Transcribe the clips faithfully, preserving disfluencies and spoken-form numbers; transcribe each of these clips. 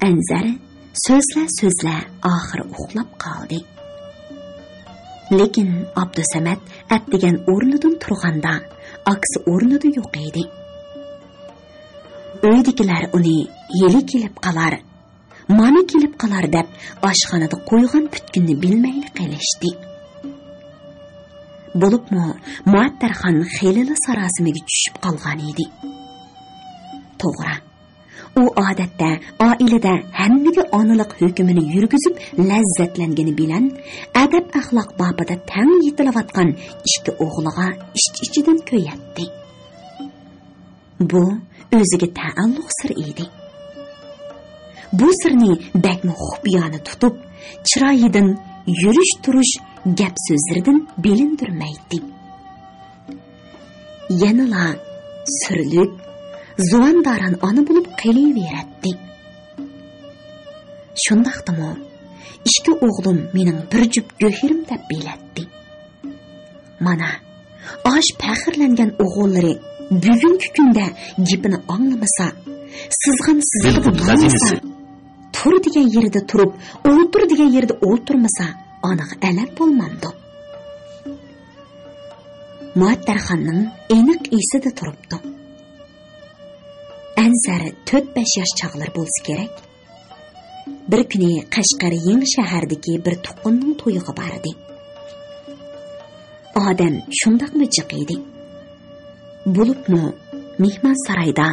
ئەنزەر سۆزلە-سۆزلە ئاخىرى ئۇخلاپ قالدى. لېكىن ئابدۇسەمەت ئەتىگەن ئورنىدىن تۇرغاندا، ئاكىسى ئورنىدا يوق ئىدى. ئۆيدىكىلەر ئۇنى ھېلى كېلىپ قالار، مانا كېلىپ قالار دەپ، ئاشخانىدا قويغان پۈتكۈننى بىلمەيلا قېلىشتى. بولۇپمۇ مۇئەتتەرخان خېلىلا ساراسىمىگە چۈشۈپ قالغان ئىدى. توغرا، ئۇ ئادەتتە ئائىلىدە ھەممىگە ئانىلىق ھۆكمىنى يۈرگۈزۈپ لەززەتلەنگىنى بىلەن، ئەدەپ-ئەخلاق بابىدا تەڭ يېتىلىۋاتقان ئىككى ئوغلىغا ئىچ-ئىچىدىن كۆيەتتى. بۇ ئۆزىگە تەئەللۇق سىر ئىدى. بۇ سىرنى بەكمۇ خۇپىيانە تۇتۇپ، چىرايىدىن، يۈرۈش-تۇرۇش، گەپ-سۆزلىرىدىن بىلىندۈرمەيتتى. يەنىلا سۈرلۈك، زۇۋانداران ئانا بولۇپ قېلىۋېرەتتى. شۇنداقتىمۇ، ئىككى ئوغلۇم مېنىڭ بىر جۈپ گۆھىرىم دەپ بىلەتتى. مانا، ئاش پەخىرلەنگەن ئوغۇللىرى بۈگۈنكى كۈندە گېپىنى ئاڭلىمىسا، سىزغان سىزىقىدا ماڭمىسا، تۇر دېگەن يېرىدە تۇرۇپ، ئولتۇر دېگەن يېرىدە ئولتۇرمىسا، ئانىغا ئەلەم بولمامدۇ؟ مۇئەتتەرخاننىڭ ئېنىق ئېسىدە تۇرۇپتۇ. ئەنزەر تۆت-بەش ياش چاغلىرى بولسا كېرەك. بىر كۈنى قەشقەر يېڭى شەھەردىكى بىر تۇغقىنىنىڭ تويىغا باردى. ئادەم شۇنداقمۇ جىق ئىدى. بولۇپمۇ مېھمانسارايدا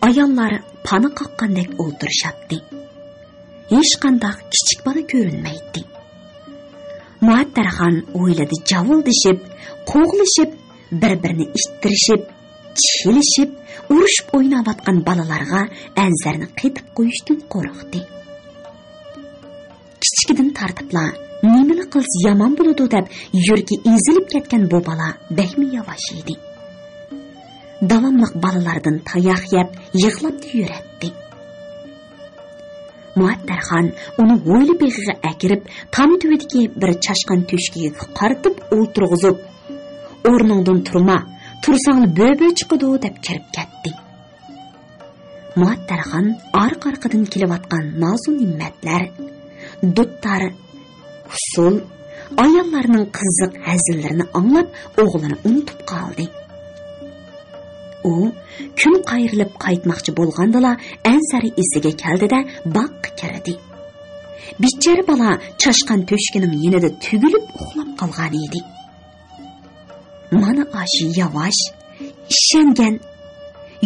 ئاياللار پانا قاققاندەك ئولتۇرۇشاتتى. ھېچقانداق كىچىك بالا كۆرۈنمەيتتى. مۇئەتتەرخان ھويلىدا جاۋۇلدىشىپ، قوغلىشىپ، بىر-بىرىنى ئىتتىرىشىپ، چىلىشىپ، ئۇرۇشۇپ ئويناۋاتقان بالىلارغا ئەنزەرنى قېتىپ قويۇشتىن قورقتى. كىچىكىدىن تارتىپلا نېمىلا قىلسا يامان بولىدۇ دەپ يۈرىكى ئېزىلىپ كەتكەن بۇ بالا بەكمۇ ياۋاش ئىدى. داۋاملىق بالىلاردىن تاياق يەپ، يىغلاپلا يۈرەتتى. مۇئەتتەرخان ئۇنى ھويلا بېغىغا ئەكىرىپ، تام تۈۋىدىكى بىر چاشقان تۆشىكىگە قارىتىپ ئولتۇرغۇزۇپ، «ئورنۇڭدىن تۇرما، تۇرساڭلا بۆبۆ چىقىدۇ» دەپ كىرىپ كەتتى. مۇئەتتەرخان ئارقا-ئارقىدىن كېلىۋاتقان نازۇ-نېمەتلەر، دۇتار، ئۇسسۇل، ئاياللارنىڭ قىزىق ھەزىللىرىنى ئاڭلاپ، ئوغلىنى ئۇنتۇپ قالدى. ئۇ كۈن قايرىلىپ قايتماقچى بولغاندىلا، ئەنزەر ئېسىگە كەلدى-دە، باغقا كىردى. بىچارە بالا چاشقان تۆشىكىنىڭ يېنىدا تۈگۈلۈپ ئۇخلاپ قالغان ئىدى. مانا ئاشۇ ياۋاش، ئىشەنگەن،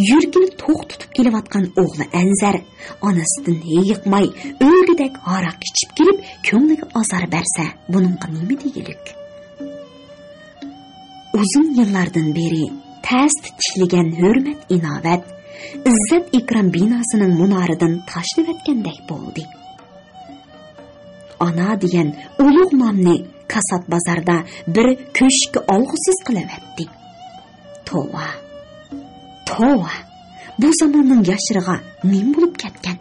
يۈرىكىنى توختىتىپ كېلىۋاتقان ئوغلى ئەنزەر ئانىسىدىن ھېيىقماي، ئۆلگۈدەك ھاراق ئىچىپ كېلىپ، كۆڭلىگە ئازار بەرسە، بۇنىڭغا نېمە دېگۈلۈك؟ ئۇزۇن يىللاردىن بېرى تەستە تىكلىگەن ھۆرمەت-ئىناۋەت، ئىززەت-ئىكرام بىناسىنىڭ مۇنارىدىن تاشلىۋەتكەندەك بولدى. ئانا دېگەن ئۇلۇغ نامنى كاسات بازاردا بىر كۆشۈككە ئالغۇسىز قىلىۋەتتى. توۋا، توۋا، بۇ زاماننىڭ ياشلىرىغا نېمە بولۇپ كەتكەن؟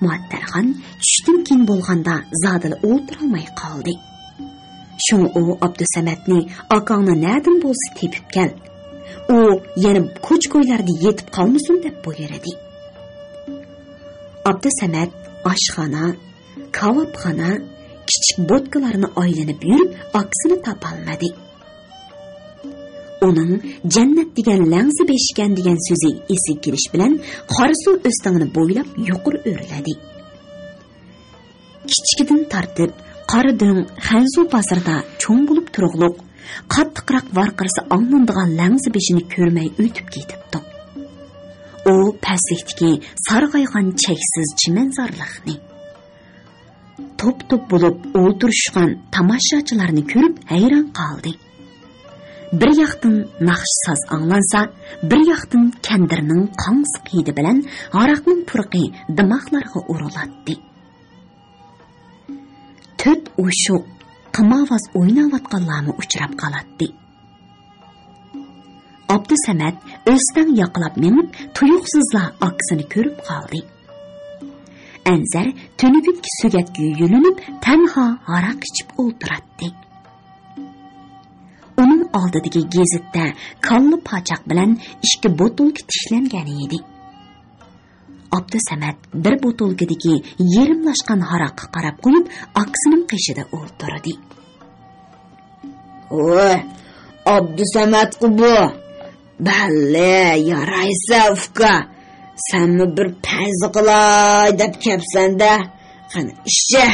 مۇئەتتەرخان چۈشتىن كېيىن بولغاندا زادىلا ئولتۇرالماي قالدى. شۇڭا ئۇ ئابدۇسەمەتنى «ئاكاڭنى نەدىن بولسا تېپىپ كەل، ئۇ يەنە كوچا-كويلاردا يېتىپ قالمىسۇن» دەپ بۇيرۇدى. ئابدۇسەمەت ئاشخانا، كاۋاپخانا، كىچىك بوتكىلارنى ئايلىنىپ يۈرۈپ، ئاكىسىنى تاپالمىدى. ئۇنىڭ «جەننەت دېگەن لەڭزە بېشىكەن» دېگەن سۆزى ئېسىگە كېلىش بىلەن، قاراسۇ ئۆستىڭىنى بويلاپ يۇقىرى ئۆرلىدى. كىچىكىدىن تارتىپ قارادۆڭ خەنزۇ بازىرىدا چوڭ بولۇپ تۇرۇقلۇق، قاتتىقراق ۋارقىرىسا ئاڭلىنىدىغان لەڭزە بېشىنى كۆرمەي ئۆتۈپ كېتىپتۇ. ئۇ پەسلىكتىكى سارغايغان چەكسىز چىمەنزارلىقنى، توپ-توپ بولۇپ ئولتۇرۇشقان تاماشاچىلارنى كۆرۈپ ھەيران قالدى. بىر ياقتىن ناخشا-ساز ئاڭلانسا، بىر ياقتىن كەندىرنىڭ قاڭسىق ھىدى بىلەن ھاراقنىڭ پۇرىقى دىماغلارغا ئۇرۇلاتتى. تۆت ئوشۇق قىمارۋاز ئويناۋاتقانلارمۇ ئۇچراپ قالاتتى. ئابدۇسەمەت ئۆستەڭ ياقىلاپ مېڭىپ، تۇيۇقسىزلا ئاكىسىنى كۆرۈپ قالدى. ئەنزەر تۈنۈگۈنكى سۆگەتكە يۆلىنىپ، تەنھا ھاراق ئىچىپ ئولتۇراتتى. ئۇنىڭ ئالدىدىكى گېزىتتە كاللا پاچاق بىلەن ئىككى بوتۇلكا تىكلەنگەن ئىدى. ئابدۇسەمەت بىر بوتۇلكىدىكى يېرىملاشقان ھاراققا قاراپ قويۇپ، ئاكىسىنىڭ قېشىدا ئولتۇردى. ۋوي، ئابدۇسەمەتقۇ بۇ. بەللى، يارايسەن ئۇكا. سەنمۇ بىر پەيزى قىلاي دەپ كەپسەن-دە. قېنى ئىچە.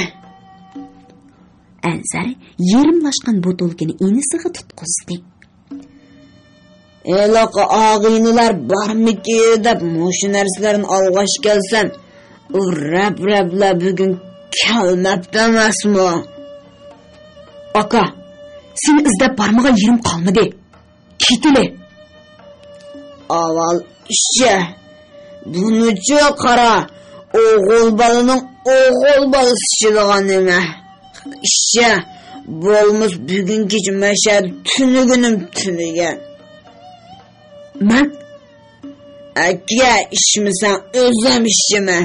ئەنزەر يېرىملاشقان بوتۇلكىنى ئىنىسىغا تۇتقۇزدى. ھېلىقى ئاغىنىلەر بارمىكى دەپ مۇشۇ نەرسىلەرنى ئالغاچ كەلسەم، ئۇ رەپ-رەپلەر بۈگۈن كەلمەپتۇ ئەمەسمۇ؟ ئاكا، سېنى ئىزدەپ بارمىغان يېرىم قالمىدى. كېتىلى. ئاۋۋال ئىچە. بۇنىچۇ قارا، ئوغۇل بالىنىڭ ئوغۇل بالىسى ئىچىدىغان نېمە. ئىچە. بولمىسا بۈگۈن كېچە مەشەدە تۈنۈگۈنۈم تۈنىگەن. مەن؟ ئەكە، ئىچمىسەڭ ئۆزۈم ئىچىمەن.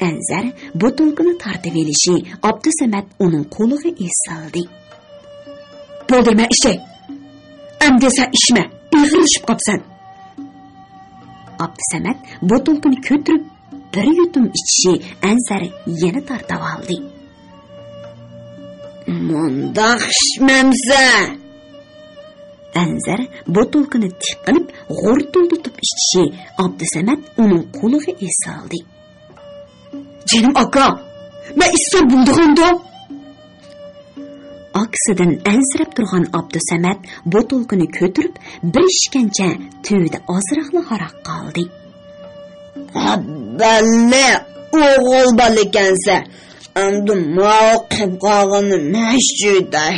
ئەنزەر بوتۇلكىنى تارتىۋېلىشى ئابدۇسەمەت ئۇنىڭ قولىغا ئېسىلدى. بولدى، مەن ئىچەي. ئەمدى سەن ئىچمە، ئېغىرلىشىپ قاپسەن. ئابدۇسەمەت بوتۇلكىنى كۆتۈرۈپ بىر يۇتۇم ئىچىشى ئەنزەر يەنە تارتىۋالدى. مۇنداق ئىچمەمسە! ئەنزەر بوتۇلكىنى تىك قىلىپ غورتۇلدىتىپ ئىچىشى ئابدۇسەمەت ئۇنىڭ قولىغا ئېسىلدى. جېنىم ئاكا، مەن ئىچسەم بولىدىغاندۇ؟ ئاكىسىدىن ئەنسىرەپ تۇرغان ئابدۇسەمەت بوتۇلكىنى كۆتۈرۈپ بىر ئىچكەنچە تۈۋىدە ئازراقلا ھاراق قالدى. ھە، بەللى، ئوغۇل بالىكەنسە، ئەمدى ماۋۇ قېلىپ قالغىنىنى مەن ئىچىۋېتەي.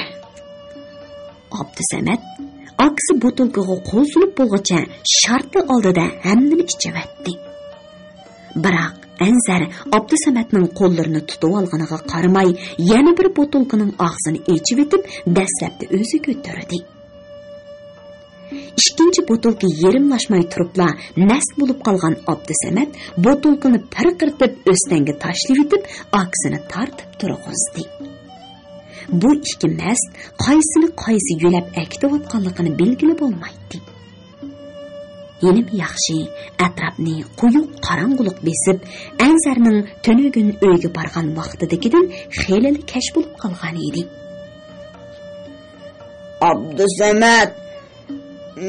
ئابدۇسەمەت ئاكىسى بوتۇلكىغا قول سۇنۇپ بولغۇچە شارتى ئالدىدا ھەممىنى ئىچىۋەتتى. بىراق ئەنزەر ئابدۇسەمەتنىڭ قوللىرىنى تۇتۇۋالغىنىغا قارىماي، يەنە بىر بوتۇلكىنىڭ ئاغزىنى ئېچىۋېتىپ، دەسلەپتە ئۆزى كۆتۈردى. ئىككىنچى بوتۇلكا يېرىملاشماي تۇرۇپلا نەس بولۇپ قالغان ئابدۇسەمەت بوتۇلكىنى پىرقىرىتىپ ئۆستەڭگە تاشلىۋېتىپ، ئاكىسىنى تارتىپ تۇرغۇزدى. بۇ ئىككى مەست قايسىنى قايسى يۆلەپ ئەكېتىۋاتقانلىقىنى بىلگىلى بولمايتتى. ھېلىمۇ ياخشى، ئەتراپنى قويۇق قاراڭغۇلۇق بېسىپ، ئەنزەرنىڭ تۈنۈگۈن ئۆيگە بارغان ۋاقتىدىكىدىن خېلىلا كەچ بولۇپ قالغان ئىدى. ئابدۇسەمەت،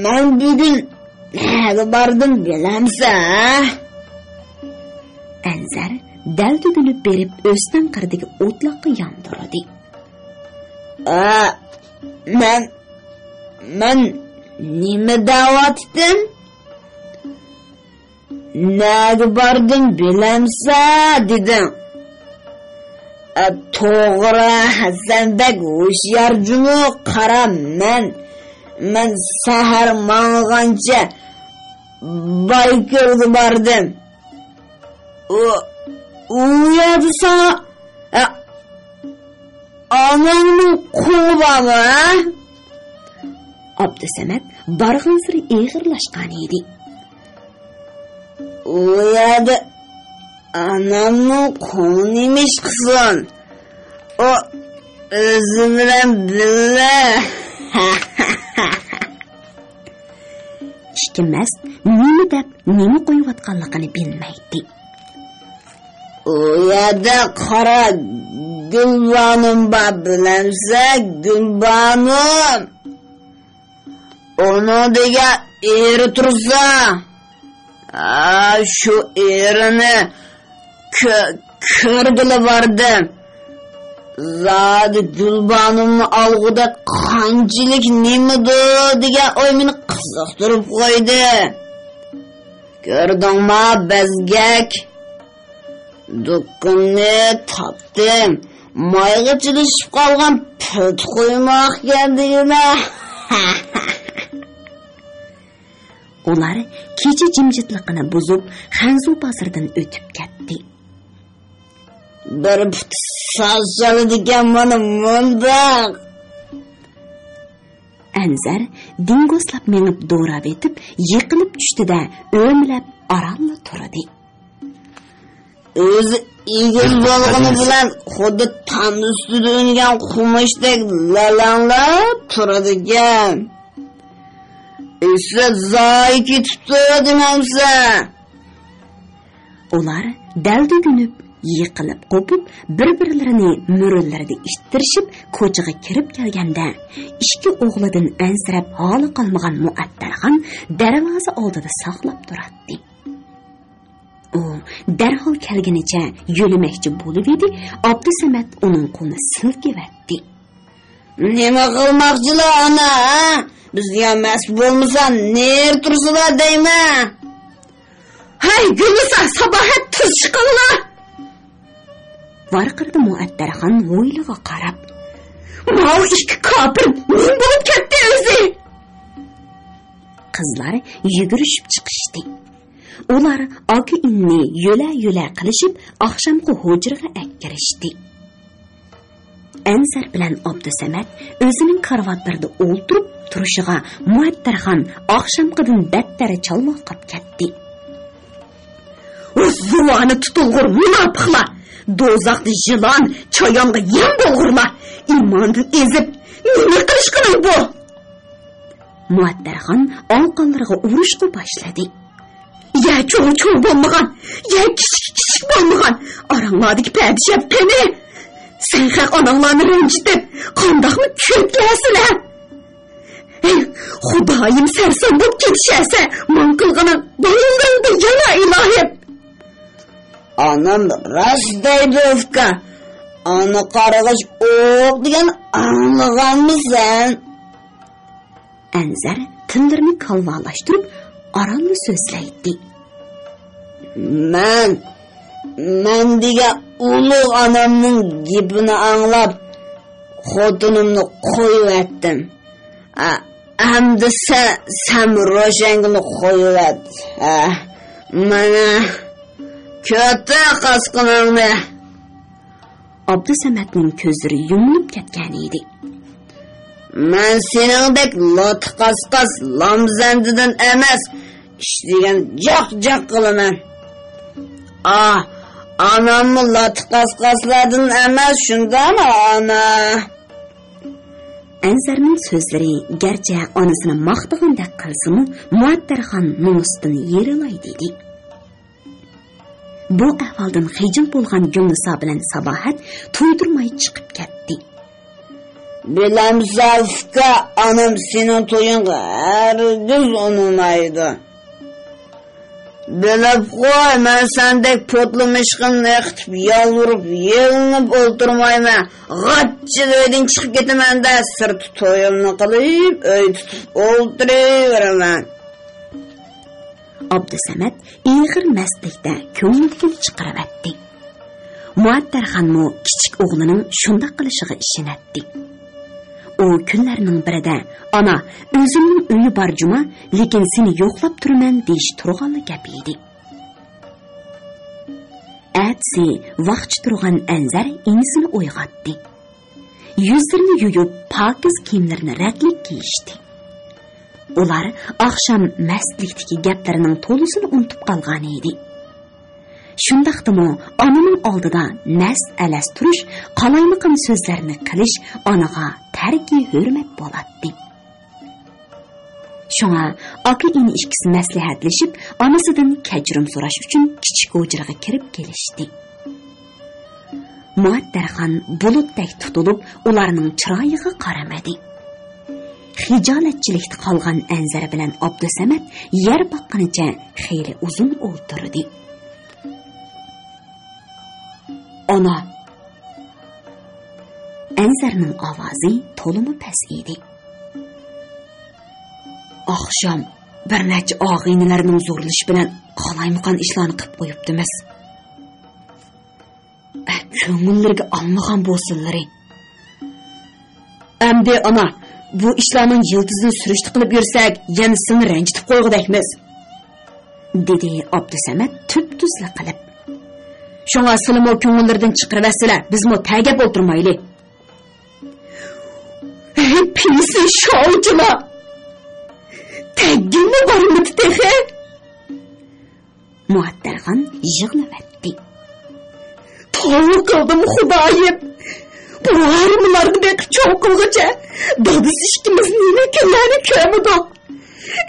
مەن بۈگۈن نەگە باردىم بىلەمسەن؟ ئەنزەر دەلدۈدۈلۈپ بېرىپ ئۆستەڭ قىرىدىكى ئوتلاققا ياندۇردى. ئا، مەن، مەن نېمە دەۋاتتىم؟ نەگە باردىم بىلەمسە دېدىڭ. ئە، توغرا، سەن بەك ھوشيار جۇمۇ. قارا، مەن، مەن سەھەر ماڭغانچە بايكۆلگە باردىم. ئۇ، ئۇ يەردە ساڭا، ئە، ئاناڭنىڭ قولى بارمۇ، ھە؟ ئابدۇسەمەت بارغانسېرى ئېغىرلاشقان ئىدى. ئۇ يەردە ئانامنىڭ قولى نېمە ئىش قىلسۇن؟ ئۇ ئۆزى بىلەن بىللە. ئىككى مەست نېمە دەپ، نېمە قويۇۋاتقانلىقىنى بىلمەيتتى. ئۇ يەردە قارا، گۈلبانۇم بار، بىلەمسە، گۈلبانۇم؟ ئۇنىڭ دېگەن ئېرى تۇرسا، ھە، شۇ ئېرىنى كۆ-، كۆرگىلى باردىم. زادى گۈلبانۇمنى ئالغۇدەك قانچىلىك نېمىدۇ دېگەن ئوي مېنى قىزىقتۇرۇپ قويدى. كۆردۈڭما، بەزگەك؟ دۇكىنىنى تاپتىم. مايغا چىلىشىپ قالغان پىلتە قويماق ئىكەن دېگىنە. ئۇلار كېچە جىمجىتلىقىنى بۇزۇپ، خەنزۇ بازىرىدىن ئۆتۈپ كەتتى. بىر پۇتى ساز چالىدىكەن مانا مۇنداق. ئەنزەر دىڭگوسلاپ مېڭىپ دوراۋېتىپ، يىقىلىپ چۈشتى-دە، ئۆمىلەپ ئارانلا تۇردى. ئۆزى ئېگىز بولغىنى بىلەن خۇددى تام ئۈستىدە ئۈنگەن قومۇشتەك لەلەڭلەپ تۇرىدىكەن. ئىسسىق زايى كېتىپتۇ دېمەمسە؟ ئۇلار دەلدۈگۈنۈپ، يىقىلىپ قوپۇپ، بىر-بىرلىرىنى مۈرىلىرىدە ئىتتىرىشىپ، كوچىغا كىرىپ كەلگەندە، ئىككى ئوغلىدىن ئەنسىرەپ ھالى قالمىغان مۇئەتتەرخان دەرۋازا ئالدىدا ساقلاپ تۇراتتى. ئۇ دەرھال كەلگىنىچە يۆلىمەكچى بولۇۋىدى، ئابدۇسەمەت ئۇنىڭ قولىنى سىلكىۋەتتى. نېمە قىلماقچىلا ئانا، ھە؟ بىزگە مەس بولمىسا، نېرى تۇرسىلا دەيمەن. ھەي، گۈلنىسا، ساباھەت، تېز چىقىڭلار! ۋارقىرىدى مۇئەتتەرخان ھويلىغا قاراپ. ماۋۇ ئىككى كاپىر نېمە بولۇپ كەتتى ئۆزى؟ قىزلار يۈگۈرۈشۈپ چىقىشتى. ئۇلار ئاكا-ئىنىنى يۆلە-يۆلە قىلىشىپ، ئاخشامقى ھۇجرىغا ئەكىرىشتى. ئەنسەر بىلەن ئابدۇسەمەت ئۆزىنىڭ كارىۋاتلىرىدا ئولتۇرۇپ تۇرۇشىغا مۇئەتتەرخان ئاخشامقىدىن بەتتەر چالۋاقاپ كەتتى. ئۇ زۇۋانى تۇتۇلغۇر مۇناپىقلار! دوزاختا يىلان، چايانغا يەم بولغۇرلار! ئىماندىن ئېزىپ، نېمە قىلىشقىنىڭ بۇ؟ مۇئەتتەرخان ئاۋۇقانلىرىغا ئۇرۇشقا باشلىدى. يە چوڭى چوڭ بولمىغان، يە كىچىكى كىچىك بولمىغان، ئاراڭلاردىكى پەدىشەپ قېنى؟ سەن خەق ئاناڭلارنى رەنجىتىپ، قانداقمۇ كۆپ يەرسىلەر؟ ھەي، خۇدايىم، سەرسان بولۇپ كېتىشەرسە، ماڭا قىلغىنىڭ بالىلىرىڭدا يانا ئىلاھىم. ئانام راست دەيدۇ، ئۇكا. ئانا قارغىش ئوق دېگەن ئاڭلىغانمىسەن؟ ئەنزەر تىللىرىنى كالۋالاشتۇرۇپ، ئارانلا سۆزلەيتتى. مەن، مەن دېگەن ئۇلۇغ ئانامنىڭ گېپىنى ئاڭلاپ، خوتۇنۇمنى قويۇۋەتتىم. ئە، ئەمدى سە-، سەن روشەنگۈلنى قويۇۋەت. ئە، مانا، كۆتۈر قاسقىنىڭنى. ئابدۇسەمەتنىڭ كۆزلىرى يۇمۇلۇپ كەتكەن ئىدى. مەن سېنىڭدەك لاتا قاسقاس لامزەندىدىن ئەمەس، ئىشلىگەن جاق-جاق قىلىمەن. ئا، ئاناممۇ لاتا قاسقاسلاردىن ئەمەس، شۇنداقمۇ، ئانا؟ ئەنزەرنىڭ سۆزلىرى گەرچە ئانىسىنى ماختىغاندەك قىلسىمۇ، مۇئەتتەرخان نومۇستىن يېرىلاي دېدى. بۇ ئەھۋالدىن خىجىل بولغان گۈلنىسا بىلەن ساباھەت تۇيدۇرماي چىقىپ كەتتى. بىلەمسەن ئۇكا، ئانام سېنىڭ تويۇڭغا ھەرگىز ئۇنىمايدۇ. بىلىپ قوي، مەن سەندەك پوتلىمىشقىنى ئېقىتىپ، يالۋۇرۇپ، يېلىنىپ ئولتۇرمايمەن. غاچچىلا ئۆيدىن چىقىپ كېتىمەن-دە، سىرتتا تويۇمنى قىلىپ، ئۆي تۇتۇپ ئولتۇرۇۋېرىمەن. ئابدۇسەمەت ئېغىر مەستلىكتە كۆڭلىدىكىنى چىقىرىۋەتتى. مۇئەتتەرخانمۇ كىچىك ئوغلىنىڭ شۇنداق قىلىشىغا ئىشىنەتتى. ئۇ كۈنلەرنىڭ بىرىدە، ئانا، ئۆزۈمنىڭ ئۆيى بار جۇما، لېكىن سېنى يوقلاپ تۇرىمەن دېيىش تۇرغانلا گەپ ئىدى. ئەتىسى ۋاقچە تۇرغان ئەنزەر ئىنىسىنى ئويغاتتى. يۈزلىرىنى يۇيۇپ، پاكىز كىيىملىرىنى رەتلىك كىيىشتى. ئۇلار ئاخشام مەستلىكتىكى گەپلىرىنىڭ تولىسىنى ئۇنتۇپ قالغان ئىدى. شۇنداقتىمۇ ئانىنىڭ ئالدىدا نەس-ئەلەس تۇرۇش، قالايمىقان سۆزلەرنى قىلىش ئانىغا تەركى ھۆرمەت بولاتتى. شۇڭا ئاكا-ئىنى ئىككىسى مەسلىھەتلىشىپ، ئانىسىدىن كەچۈرۈم سوراش ئۈچۈن كىچىك ھۇجرىغا كىرىپ كېلىشتى. مۇئەتتەرخان بۇلۇتتەك تۇتۇلۇپ، ئۇلارنىڭ چىرايىغا قارىمىدى. خىجالەتچىلىكتە قالغان ئەنزەر بىلەن ئابدۇسەمەت يەر باققىنىچە خېلى ئۇزۇن ئولتۇردى. ئانا! ئەنزەرنىڭ ئاۋازى تولىمۇ پەس ئىدى. ئاخشام بىر نەچچە ئاغىنىلەرنىڭ زورلىشى بىلەن قالايمىقان ئىشلارنى قىپ قويۇپتىمىز. كۆڭۈللىرىگە ئالمىغان بولسۇنلىرى. ئەمدى ئانا، بۇ ئىشلارنىڭ يىلتىزىنى سۈرۈشتە قىلىپ يۈرسەك، يەنە سېنى رەنجىتىپ قويغۇدەكمىز، دېدى ئابدۇسەمەت تۈپتۈزلا قىلىپ. شۇڭا سىلىمۇ كۆڭۈللىرىدىن چىقىرىۋەتسىلە، بىزمۇ تەگەپ ئولتۇرمايلى. ھەي، پىيسى شاۋچىلار! تەگكىنىمۇ بارمىدى تېخى؟ مۇئەتتەرخان يىغلىۋەتتى. توۋا قىلدىم خۇدايىم! بۇ ھارمىلارغا بېقىپ چوڭ قىلغۇچە دادىسى ئىككىمىز نېمە كۈنلەرنى كۆرمىدۇق.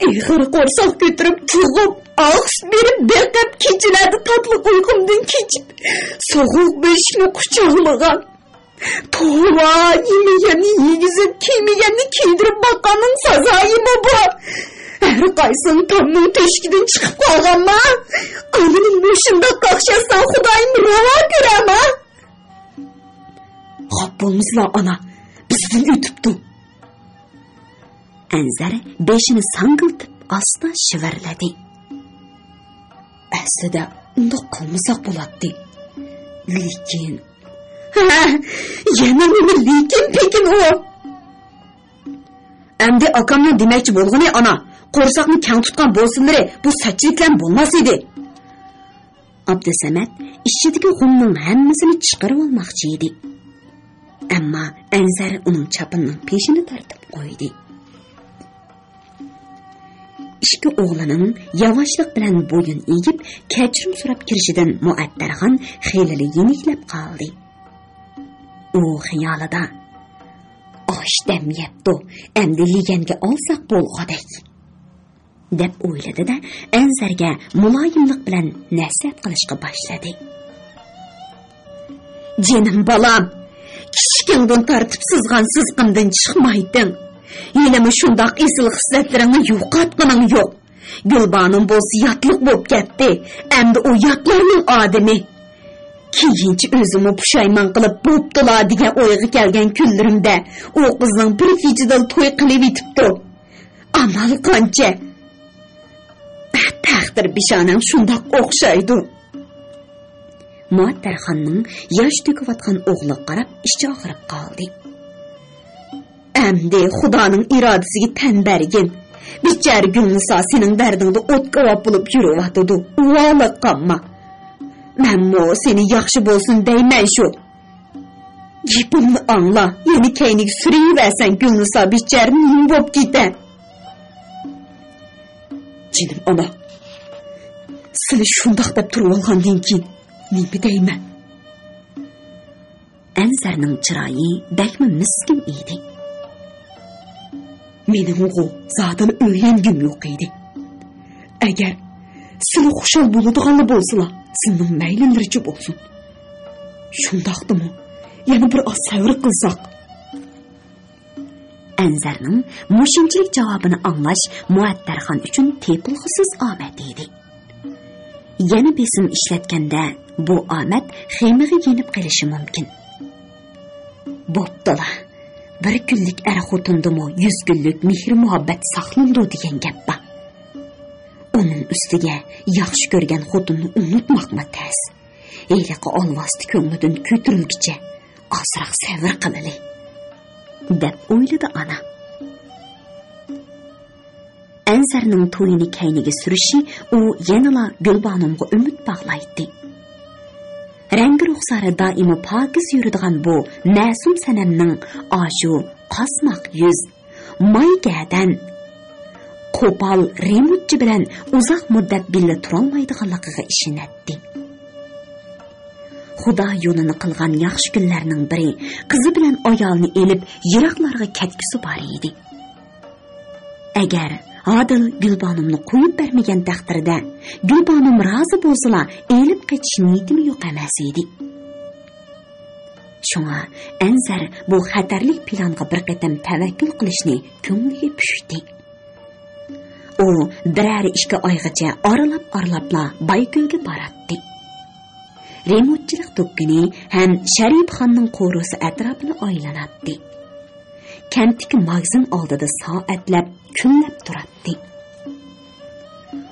ئېغىر قورساق كۆتۈرۈپ تۇغۇپ، ئاقسىل بېرىپ بېقىپ، كېچىلەردە تاتلىق ئۇيقۇمدىن كېچىپ، سوغۇق بۆشۈكنى قۇچاقلىغان. توۋا، يېمىگەننى يېگۈزۈپ، كىيمىگەننى كىيدۈرۈپ باققاننىڭ سازايىمۇ بۇ؟ ھەر قايسىڭ تامنىڭ تۆشۈكىدىن چىقىپ قالغانما؟ ئانىنى مۇشۇنداق قاقشاتساڭ، خۇدايىم راۋا كۆرەما؟ خاپا بولمىسىلا، ئانا، بىزدىن ئۆتۈپتۇ. ئەنزەر بېشىنى ساڭگىلتىپ ئاستا شىۋىرلىدى. ئەسلىدە ئۇنداق قىلمىساق بولاتتى. لېكىن، ھە، يەنە نېمە لېكىن پېكىن ئۇ؟ ئەمدى ئاكامنىڭ دېمەكچى بولغىنى، ئانا، قورساقنى كەڭ تۇتقان بولسىلىرى بۇ سەتچىلىكلەرمۇ بولماس ئىدى. ئابدۇسەمەت ئىچىدىكى غۇمنىڭ ھەممىسىنى چىقىرىۋالماقچى ئىدى. ئەمما ئەنزەر ئۇنىڭ چاپىنىنىڭ پېشىنى تارتىپ قويدى. ئىككى ئوغلىنىڭ ياۋاشلىق بىلەن بويۇن ئېگىپ، كەچۈرۈم سوراپ كىرىشىدىن مۇئەتتەرخان خېلىلا يېنىكلەپ قالدى. ئۇ خىيالىدا، «ئاش دەم يەپتۇ، ئەمدى لېگەنگە ئالساق بولغۇدەك» دەپ ئويلىدى-دە، ئەنزەرگە مۇلايىملىق بىلەن نەسىھەت قىلىشقا باشلىدى. «جېنىم بالام، كىچىكىڭدىن تارتىپ سىزغان سىزىقىمدىن چىقمايتتىڭ. ھېلىمۇ شۇنداق ئېسىل خىسلەتلىرىڭنى يوقاتقىنىڭ يوق. گۈلبانۇم بولسا ياتلىق بولۇپ كەتتى. ئەمدى ئۇ ياتلارنىڭ ئادىمى. كېيىنچە ئۆزىمۇ پۇشايمان قىلىپ، بوپتۇلا دېگەن ئويغا كەلگەن كۈنلىرىمدە ئۇ قىزنىڭ بىر كېچىدىلا توي قىلىۋېتىپتۇ. ئامال قانچە؟ تەقدىر بىشانەڭ شۇنداق ئوخشايدۇ.» مۇئەتتەرخاننىڭ ياش تۆكۈۋاتقان ئوغلىغا قاراپ ئىچى ئاغرىپ قالدى. «ئەمدى خۇدانىڭ ئىرادىسىگە تەن بەرگىن. بىچارە گۈلنىسا سېنىڭ دەردىڭدە ئوت كاۋاپ بولۇپ يۈرۈۋاتىدۇ. ۋالىققانما. مەنمۇ سېنى ياخشى بولسۇن دەيمەن شۇ. گېپىمنى ئاڭلا، يەنە كەينىگە سۈرۈۋەرسەڭ گۈلنىسا بىچارە نېمە بوپ كېتە؟» «جېنىم ئانا، سىلى شۇنداق دەپ تۇرۇۋالغاندىن كېيىن نېمە دەيمەن؟» ئەنزەرنىڭ چىرايى بەكمۇ مىسكىن ئىدى. «مېنىڭغۇ زادىلا ئۆيلەنگۈم يوق ئىدى. ئەگەر سىلى خۇشال بولىدىغانلا بولسىلا، سىلىنىڭ مەيلىلىرىچە بولسۇن. شۇنداقتىمۇ يەنە بىر ئاز سەۋر قىلساق.» ئەنزەرنىڭ مۇشۇنچىلىك جاۋابىنى ئاڭلاش مۇئەتتەرخان ئۈچۈن تېپىلغۇسىز ئامەت ئىدى. يەنە بېسىم ئىشلەتكەندە، بۇ ئامەت خېمىغا يېنىپ قېلىشى مۇمكىن. بوپتۇلا، بىر كۈنلۈك ئەر خوتۇندىمۇ يۈز كۈنلۈك مېھرى-مۇھەببەت ساقلىنىدۇ دېگەن گەپ بار. ئۇنىڭ ئۈستىگە ياخشى كۆرگەن خوتۇننى ئۇنتۇماقمۇ تەس. ھېلىقى ئالۋاستى كۆڭلىدىن كۆتۈرۈلگۈچە ئازراق سەۋر قىلىلى، دەپ ئويلىدى ئانا. ئەنزەرنىڭ تويىنى كەينىگە سۈرۈشى ئۇ يەنىلا گۈلبانۇمغا ئۈمىد باغلايتتى. رەڭگى رۇخسارى دائىما پاكىز يۈرىدىغان بۇ مەسۇم سەنەمنىڭ ئاشۇ قاسماق يۈز، ماي گەدەن، قوپال رېمونتچى بىلەن ئۇزاق مۇددەت بىللە تۇرالمايدىغانلىقىغا ئىشىنەتتى. خۇدا يولىنى قىلغان ياخشى كۈنلەرنىڭ بىرى قىزى بىلەن ئايالىنى ئېلىپ يىراقلارغا كەتكۈسى بار ئىدى. ئەگەر ئادىل گۈلبانۇمنى قويۇپ بەرمىگەن تەقدىردە، گۈلبانۇم رازى بولسىلا، ئېلىپ قېچىش نىيىتىمۇ يوق ئەمەس ئىدى. شۇڭا ئەنزەر بۇ خەتەرلىك پىلانغا بىر قېتىم تەۋەككۈل قىلىشنى كۆڭلىگە پۈكتى. ئۇ بىرەر ئىككى ئايغىچە ئارىلاپ-ئارىلاپلا بايكۆلگە باراتتى. رېمونتچىلىق دۇكىنى ھەم شەرىپخاننىڭ قورۇسى ئەتراپىنى ئايلىناتتى. كەنتتىكى ماگىزىن ئالدىدا سائەتلەپ، كۈنلەپ تۇراتتى.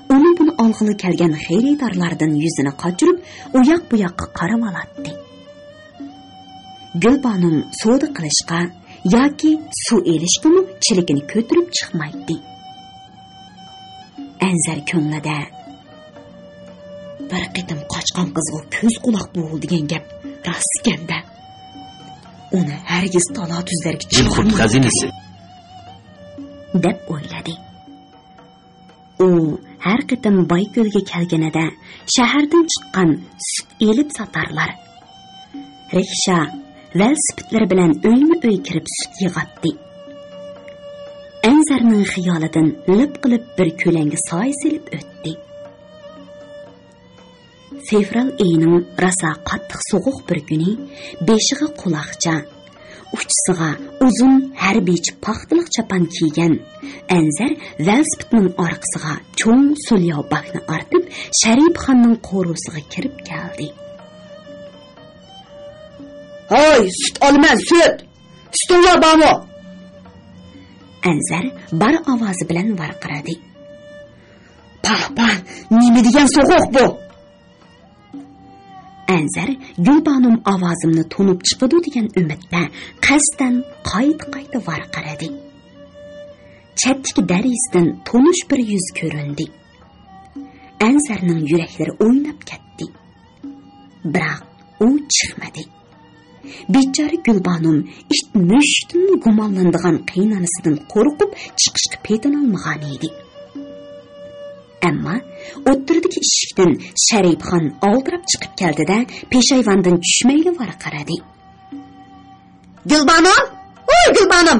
ئۇنى-بۇنى ئالغىلى كەلگەن خېرىدارلاردىن يۈزىنى قاچۇرۇپ، ئۇياق-بۇياققا قارىۋالاتتى. گۈلبانۇم سودا قىلىشقا ياكى سۇ ئېلىشقىمۇ چېلىكىنى كۆتۈرۈپ چىقمايتتى. ئەنزەر كۆڭلىدە، «بىر قېتىم قاچقان قىزغا كۆز-قۇلاق بول دېگەن گەپ راست ئىكەن-دە. ئۇنى ھەرگىز تالا-تۈزلەرگە چىقارمايدىكەن» دەپ ئويلىدى. ئۇ ھەر قېتىم بايكۆلگە كەلگىنىدە شەھەردىن چىققان سۈت ئېلىپ ساتارلار، رىكشا، ۋېلىسىپىتلىرى بىلەن ئۆيمۇ ئۆي كىرىپ سۈت يىغاتتى. ئەنزەرنىڭ خىيالىدىن لىپ قىلىپ بىر كۆلەڭگە سايە سېلىپ ئۆتتى. فېۋرال ئېيىنىڭ راسا قاتتىق سوغۇق بىر كۈنى بېشىغا قۇلاقچا، ئۇچىسىغا ئۇزۇن ھەربىيچە پاختىلىق چاپان كىيگەن ئەنزەر ۋېلىسىپىتنىڭ ئارقىسىغا چوڭ سولياۋ باكنى ئارتىپ، شەرىپخاننىڭ قورۇسىغا كىرىپ كەلدى. ھاي، سۈت ئالىمەن، سۈت! سۈتۈڭلار بارمۇ؟ ئەنزەر بار ئاۋازى بىلەن ۋارقىرىدى. پاھ، پاھ، نېمە دېگەن سوغۇق بۇ؟ ئەنزەر گۈلبانۇم ئاۋازىمنى تونۇپ چىقىدۇ دېگەن ئۈمىدتە قەستەن قايتا-قايتا ۋارقىرىدى. چەتتىكى دەرىزىدىن تونۇش بىر يۈز كۆرۈندى. ئەنزەرنىڭ يۈرەكلىرى ئويناپ كەتتى. بىراق ئۇ چىقمىدى. بىچارە گۈلبانۇم ئىت مۈشۈكتىنمۇ گۇمانلىنىدىغان قېيىنئانىسىدىن قورقۇپ چىقىشقا پېتىنالمىغان ئىدى. ئەمما ئوتتۇرىدىكى ئىشىكتىن شەرىپخان ئالدىراپ چىقىپ كەلدى-دە، پېشايۋاندىن چۈشمەيلا ۋارقىرىدى. گۈلبانۇم! ئۇي، گۈلبانۇم!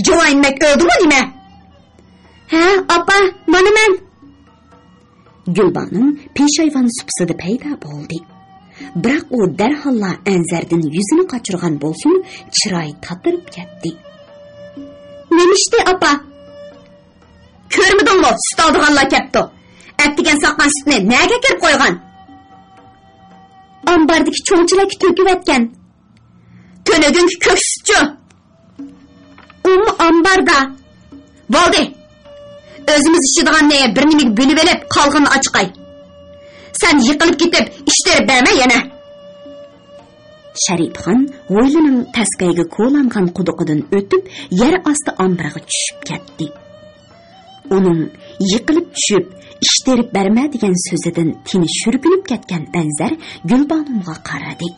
جۇۋايىنمەك ئۆلدىمۇ نېمە؟ ھە، ئاپا، مانا مەن! گۈلبانۇم پېشايۋان سۇپىسىدا پەيدا بولدى. بىراق ئۇ دەرھاللا ئەنزەردىن يۈزىنى قاچۇرغان بولسىمۇ، چىرايى تاتىرىپ كەتتى. نېمە ئىشتى، ئاپا؟ كۆرمىدىڭمۇ، سۈت ئالىدىغانلار كەپتۇ. ئەتىگەن ساققان سۈتنى نەگە ئەكىرىپ قويغان؟ ئامباردىكى چوڭچىلەرگە تۆكۈۋەتكەن. تۈنۈگۈنكى كۆك سۈتچۇ؟ ئۇمۇ ئامباردا. بولدى. ئۆزىمىز ئىچىدىغاننى بىر نېمىگە بۆلۈۋېلىپ، قالغىنىنى ئاچىقاي. سەن يىقىلىپ كېتىپ، ئىش تېرىپ بەرمە يەنە. شەرىپخان ھويلىنىڭ تەسكەيگە كولانغان قۇدۇقىدىن ئۆتۈپ، يەر ئاستى ئامبىرىغا چۈشۈپ كەتتى. ئۇنىڭ يىقىلىپ چۈشۈپ، ئىش تېرىپ بەرمە دېگەن سۆزىدىن تېنى شۈركۈنۈپ كەتكەن ئەنزەر گۈلبانۇمغا قارىدى.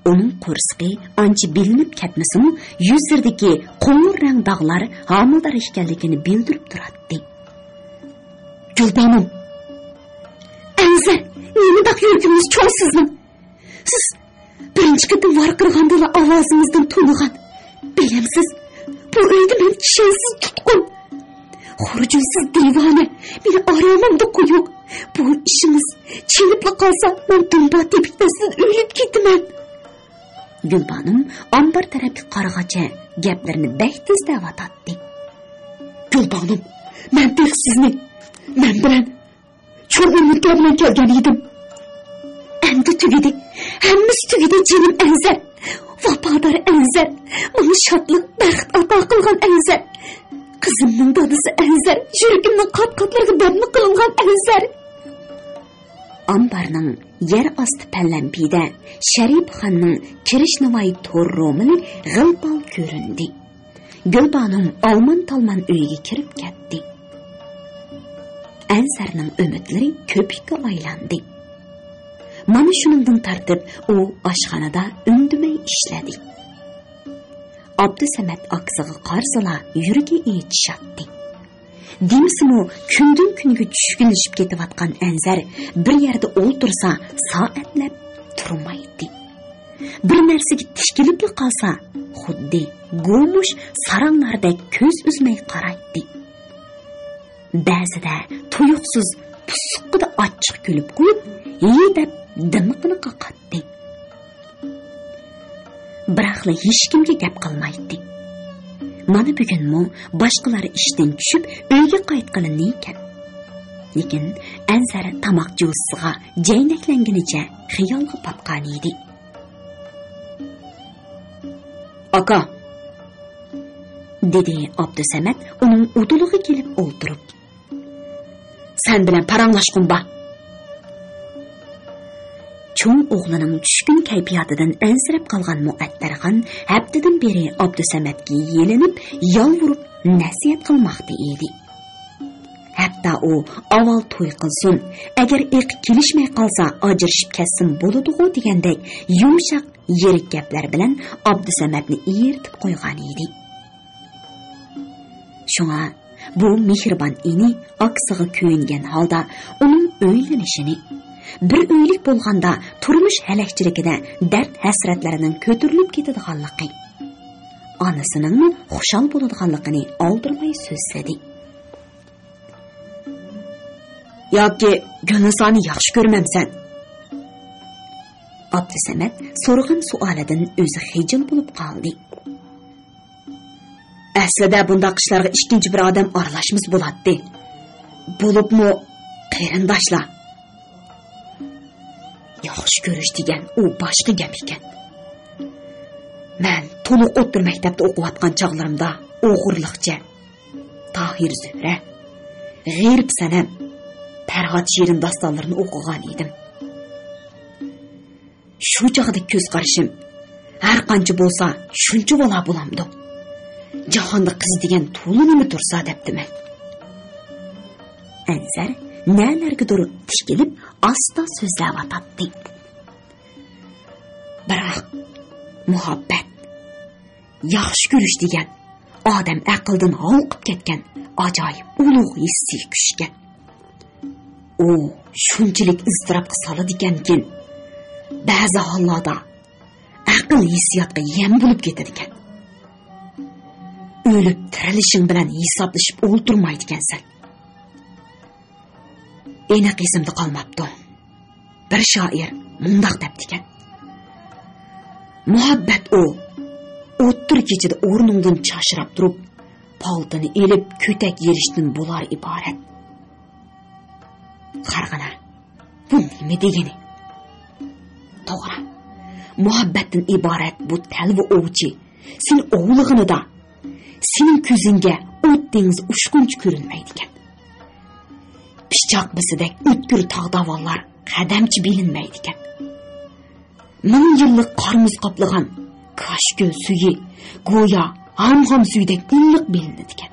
ئۇنىڭ قورسىقى ئانچە بىلىنىپ كەتمىسىمۇ، يۈزلىرىدىكى قوڭۇر رەڭ داغلار ھامىلىدار ئىكەنلىكىنى بىلدۈرۈپ تۇراتتى. گۈلبانۇم! ئەنزەر، نېمانداق يۈرىكىڭىز چوڭ سىزنىڭ؟ سىز بىرىنچى قېتىم ۋارقىرىغاندىلا ئاۋازىڭىزدىن تونۇغان. بىلەمسىز، بۇ ئۆيدە مەن ئىشەنچسىز تۇتقۇن. خۇرجۇنسىز دىۋانە، مېنى ئارامىمدا قويۇڭ. بۇ ئىشىڭىز چېنىپلا قالسا، مەن دۇمبا تېپىكتە سىزدىن ئۆلۈپ كېتىمەن. گۈلبانۇم ئامبار تەرەپكە قارىغاچە گەپلىرىنى بەك تېز دەۋاتاتتى. گۈلبانۇم، مەن تېخى سىزنى، مەن بىلەن چوڭ ئۈمىدلەر بىلەن كەلگەن ئىدىم. ئەمدى تۈگىدى. ھەممىسى تۈگىدى، جېنىم ئەنزەر. ۋاپادار ئەنزەر. ماڭا شادلىق، بەخت ئاتا قىلغان ئەنزەر. قىزىمنىڭ دادىسى ئەنزەر. يۈرىكىمنىڭ قات-قاتلىرىغا دەپنە قىلىنغان ئەنزەر. ئامبارنىڭ يەر ئاستى پەلەمپىيىدە شەرىپخاننىڭ كىرىشنىۋاي تور رومىنى غىل-پال كۆرۈندى. گۈلبانۇم ئالمان-تالمان ئۆيىگە كىرىپ كەتتى. ئەنزەرنىڭ ئۈمىدلىرى كۆپۈككە ئايلاندى. مانا شۇنىڭدىن تارتىپ ئۇ ئاشخانىدا ئۈندىمەي ئىشلىدى. ئابدۇسەمەت ئاكىسىغا قارىسىلا يۈرىكى ئېچىشاتتى. دېمىسىمۇ، كۈندىن-كۈنگە چۈشكۈنلىشىپ كېتىۋاتقان ئەنزەر بىر يەردە ئولتۇرسا، سائەتلەپ تۇرمايتتى. بىر نەرسىگە تىكىلىپلا قالسا، خۇددى گومۇش ساراڭلاردەك كۆز ئۈزمەي قارايتتى. بەزىدە تۇيۇقسىز پۇسسىقىدا ئاچچىق كۈلۈپ قويۇپ، ھى دەپ دىمىقىنى قاقاتتى. بىراقلا ھېچكىمگە گەپ قىلمايتتى. مانا بۈگۈنمۇ باشقىلار ئىشتىن چۈشۈپ ئۆيگە قايتقىلى نىكەن. لېكىن ئەنزەر تاماق جوزىسىغا جەينەكلەنگىنىچە خىيالغا پاتقانىدى. ئاكا! دېدى ئابدۇسەمەت ئۇنىڭ ئۇدۇلىغا كېلىپ ئولتۇرۇپ. سەن بىلەن پاراڭلاشقۇم بار. چوڭ ئوغلىنىڭ چۈشكۈن كەيپىياتىدىن ئەنسىرەپ قالغان مۇئەتتەرخان ھەپتىدىن بېرى ئابدۇسەمەتكە يېلىنىپ، يالۋۇرۇپ نەسىھەت قىلماقتا ئىدى. ھەتتا ئۇ ئاۋۋال توي قىلسۇن، ئەگەر ئېقى كېلىشمەي قالسا ئاجرىشىپ كەتسىمۇ بولىدىغۇ دېگەندەك يۇمشاق، يىرىك گەپلەر بىلەن ئابدۇسەمەتنى ئېرىتىپ قويغان ئىدى. شۇڭا بۇ مېھرىبان ئىنى ئاكىسىغا كۆيۈنگەن ھالدا ئۇنىڭ ئۆيلىنىشىنى، بىر ئۆيلۈك بولغاندا تۇرمۇش ھەلەكچىلىكىدە دەرد-ھەسرەتلەرنىڭ كۆتۈرۈلۈپ كېتىدىغانلىقى، ئانىسىنىڭمۇ خۇشال بولىدىغانلىقىنى ئالدىرىماي سۆزلىدى. ياكى گۈلنىسانى ياخشى كۆرمەمسەن؟ ئابدۇسەمەت سورىغان سوئالىدىن ئۆزى خىجىل بولۇپ قالدى. ئەسلىدە بۇنداق ئىشلارغا ئىككىنچى بىر ئادەم ئارىلاشمىسا بولاتتى. بولۇپمۇ قېرىنداشلار. ياخشى كۆرۈش دېگەن ئۇ باشقا گەپ ئىكەن. مەن تولۇق ئوتتۇرا مەكتەپتە ئوقۇۋاتقان چاغلىرىمدا ئوغرىلىقچە تاھىر زۆھرە، غېرىب سەنەم، پەرھات شېرىن داستانلىرىنى ئوقۇغان ئىدىم. شۇ چاغدىكى كۆز قارىشىم، ھەر قانچە بولسا شۇنچە بالا بولامدۇ؟ جاھاندا قىز دېگەن تولا نېمە تۇرسا دەپتىمەن. ئەنزەر نەلەرگىدۇر تىكىلىپ ئاستا سۆزلەۋاتاتتى. بىراق، مۇھەببەت، ياخشى كۆرۈش دېگەن ئادەم ئەقلىدىن ھالقىپ كەتكەن ئاجايىپ ئۇلۇغ ھېسسىي كۈچ ئىكەن. ئۇ شۇنچىلىك ئىزتىراپقا سالىدىكەنكىن، بەزى ھاللاردا ئەقىل ھېسسىياتقا يەم بولۇپ كېتىدىكەن. ئۆلۈپ تىرىلىشىڭ بىلەن ھېسابلىشىپ ئولتۇرمايدىكەنسەن. ئېنىق ئېسىمدە قالماپتۇ. بىر شائىر مۇنداق دەپتىكەن: «مۇھەببەت ئۇ، ئوتتۇرا كېچىدە ئورنۇڭدىن چاچراپ تۇرۇپ، پالتىنى ئېلىپ كۆتەك يېرىشتىن بولار ئىبارەت.» قارىغىنا، بۇ نېمە دېگىنى؟ توغرا، مۇھەببەتتىن ئىبارەت بۇ تەلۋە ئوۋچى سېنى ئوۋلىغىنىدا، سېنىڭ كۆزۈڭگە ئوت دېڭىزى ئۇچقۇنچە كۆرۈنمەيدىكەن. پىچاق بىسىدەك ئۆتكۈر تاغ داۋانلار قەدەمچە بىلىنمەيدىكەن. مىڭ يىللىق قار-مۇز قاپلىغان كاشكۆل سۈيى گويا ھامغام سۈيىدەك ئىللىق بىلىنىدىكەن.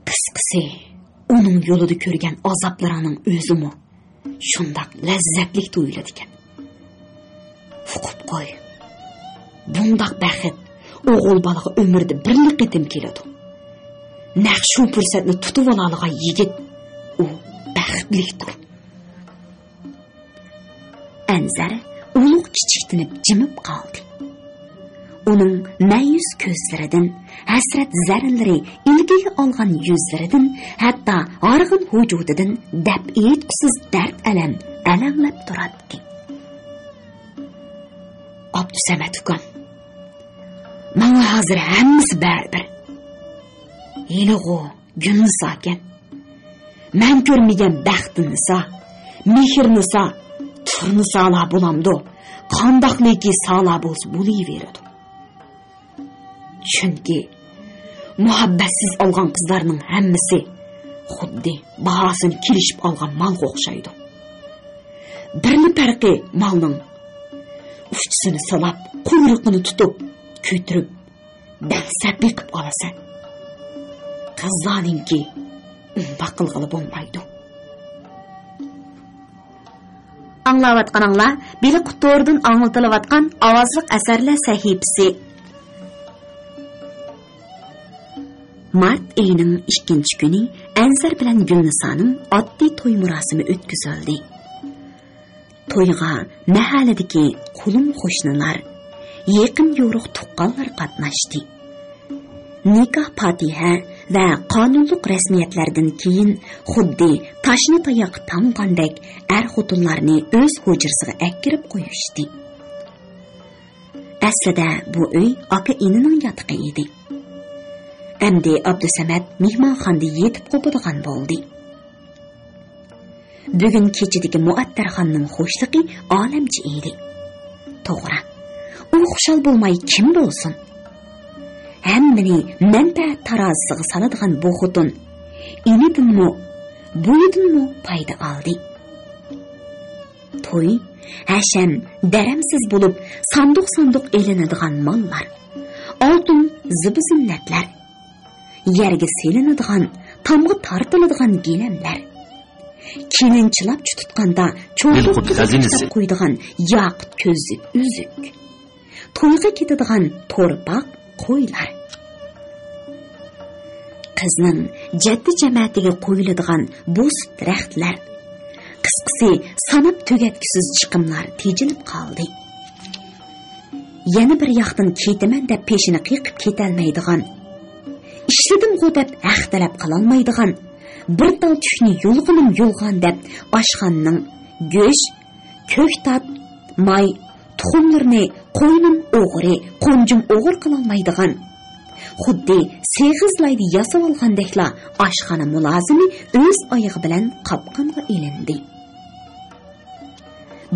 قىسقىسى، ئۇنىڭ يولىدا كۆرگەن ئازابلىرىڭنىڭ ئۆزىمۇ شۇنداق لەززەتلىك تۇيۇلىدىكەن. ئۇقۇپ قوي، بۇنداق بەخت ئوغۇل بالىغا ئۆمرىدە بىرلا قېتىم كېلىدۇ. نەق شۇ پۇرسەتنى تۇتۇۋالالىغان يىگىت، ئۇ بەختلىكتۇر. ئەنزەر ئۇلۇغ كىچىكتىنىپ جىمىپ قالدى. ئۇنىڭ مەيۈس كۆزلىرىدىن، ھەسرەت زەررىلىرى ئىلكىگە ئالغان يۈزلىرىدىن، ھەتتا ھارغىن ۋۇجۇدىدىن دەپ ئېيتقۇسىز دەرد-ئەلەم ئەلەڭلەپ تۇراتتى. ئابدۇسەمەت ئۇكام، ماڭا ھازىر ھەممىسى بەرىبىر. ھېلىغۇ گۈلنىساكەن. مەن كۆرمىگەن بەختنىسا، مېھرىنىسا، تۇرنىسالا بولامدۇ؟ قانداقلىكى سالا بولسا بولۇۋېرىدۇ. چۈنكى مۇھەببەتسىز ئالغان قىزلارنىڭ ھەممىسى خۇددى باھاسىنى كېلىشىپ ئالغان مالغا ئوخشايدۇ. بىرلا پەرقى، مالنىڭ ئۇچىسىنى سىلاپ، قۇيرۇقىنى تۇتۇپ، كۆتۈرۈپ، دەڭسەپ بېقىپ ئالىسەن. قىزلارنىڭكى ئۇنداق قىلغىلى بولمايدۇ. ئاڭلاۋاتقىنىڭلار بېلىق تورىدىن ئاڭلىتىلىۋاتقان ئاۋازلىق ئەسەرلەر سەھىپىسى. مارت ئېيىنىڭ ئىككىنچى كۈنى ئەنزەر بىلەن گۈلنىسانىڭ ئاددىي توي مۇراسىمى ئۆتكۈزۈلدى. تويغا مەھەللىدىكى قولۇم قوشنىلار، يېقىن يورۇق تۇغقانلار قاتناشتى. نىكاھ پاتىھە ۋە قانۇنلۇق رەسمىيەتلەردىن كېيىن، خۇددى تاشنى تاياققا تاڭغاندەك، ئەر خوتۇنلارنى ئۆز ھۇجرىسىغا ئەكىرىپ قويۇشتى. ئەسلىدە بۇ ئۆي ئاكا-ئىنىنىڭ ياتىقى ئىدى. ئەمدى ئابدۇسەمەت مېھمانخانىدا يېتىپ قوپىدىغان بولدى. بۈگۈن كېچىدىكى مۇئەتتەرخاننىڭ خۇشلۇقى ئالەمچە ئىدى. توغرا، ئۇ خۇشال بولماي كىم بولسۇن؟ ھەممىنى مەنپەئەت تارازىسىغا سالىدىغان بۇ خوتۇن ئېنىدىنمۇ، بويىدىنمۇ پايدا ئالدى. توي، ھەشەم، دەرەمسىز بولۇپ، ساندۇق-ساندۇق ئېلىنىدىغان ماللار، ئالتۇن زىبۇ-زىننەتلەر، يەرگە سېلىنىدىغان، تامغا تارتىلىدىغان گىلەملەر، كېلىن چىلاپچا تۇتقاندا چوڭقۇر قىزىق قويىدىغان ياقۇت كۆزلۈك ئۈزۈك، تويغا كېتىدىغان تورپاق، قويلار. قىزنىڭ جەددى جەمەتىگە قويۇلىدىغان بوسۇت رەختلەر، قىسقىسى، ساناپ تۈگەتكۈسىز چىقىملار تېجىلىپ قالدى. يەنە بىر ياقتىن كېتىمەن دەپ پېشىنى قېقىپ كېتەلمەيدىغان، ئىشلىدىمغۇ دەپ ھەق تەلەپ قىلالمايدىغان، بىر تال تۈكنى يۇلغىنىم يۇلغان دەپ، ئاشخانىنىڭ گۆش، كۆكتات، ماي، تۇخۇملىرىنى قوينۇم ئوغرى، قونجۇم ئوغرى قىلالمايدىغان، خۇددى سېغىز لايدا ياسىۋالغاندەكلا ئاشخانا مۇلازىمى ئۆز ئايىغى بىلەن قاپقانغا ئېلىندى.